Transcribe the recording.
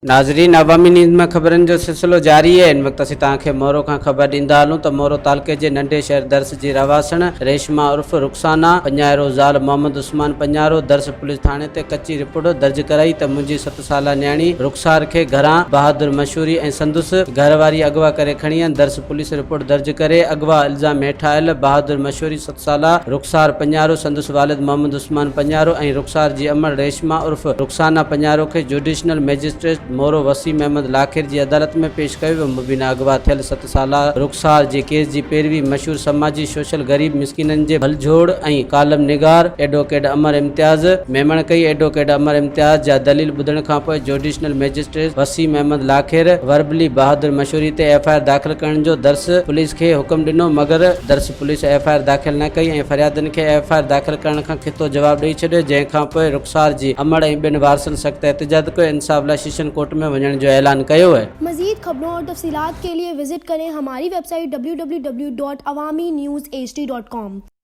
ناظرين عوامي نيوز ۾ خبرن جو سلسلو جاري آهي هن وقت اسين توهان کي مورو کان خبر ڏيندا هلون ته مورو تعلقي جي ننڍي شهر درس جي رهواسڻ ريشما عرف رخسانا پڃائرو زال محمد عثمان پڃارو درس پوليس ٿاڻي تي ڪچي رپورٽ درج ڪرائي ته منهنجي سالا نياڻي رخسار کي گهران بهادر مشوري ۽ سندس گهر واري اغوا ڪري کڻي آين، درس پوليس رپورٽ درج ڪري اغوا الزام هيٺ آيل بهادر مشوري ست سالا رخسار پڃارو، سندس والد محمد عثمان پڃارو ۽ رخسار جي امڙ ريشما عرف رخسانه پڃارو کي جوڊيشنل مئجسٽريٽ مورو وسيم احمد لاکير جي عدالت ۾ پيش ڪيو ويو، مبينا اغوا ٿيل ست سالا رخسار جي ڪيس جي پيروي مشهور سماجي سوشل غريب مسڪينن جي ڀلجهوڙ ۽ ڪالم نگار ايڊووڪيٽ امر امتياز ميمڻ ڪئي ايڊووڪيٽ امر امتياز جا دليل ٻڌڻ کانپوء جوڊيشنل مئجسٽريٽ وسيم احمد لاکير وربلي بهادر مشوري تي ايف I R داخل ڪرڻ جو درس پوليس کي حڪم ڏنو مگر درس پوليس ايف I R داخل نه ڪئي ۽ فريادين کي ايف I R داخل ڪرڻ کان کتو جواب ڏئي ڇڏيو جنهن کانپوء رخسار جي امڙ ۽ ٻين وارثن سخت احتجاج ڪيو انصاف لاء سيشن ڪورٽ ۾ وڃڻ جو اعلان ڪيو. مزيد خبرون اور تفصيلات کے لئے وزٽ ڪرين ھماري web site www.awamiNewsHD.com.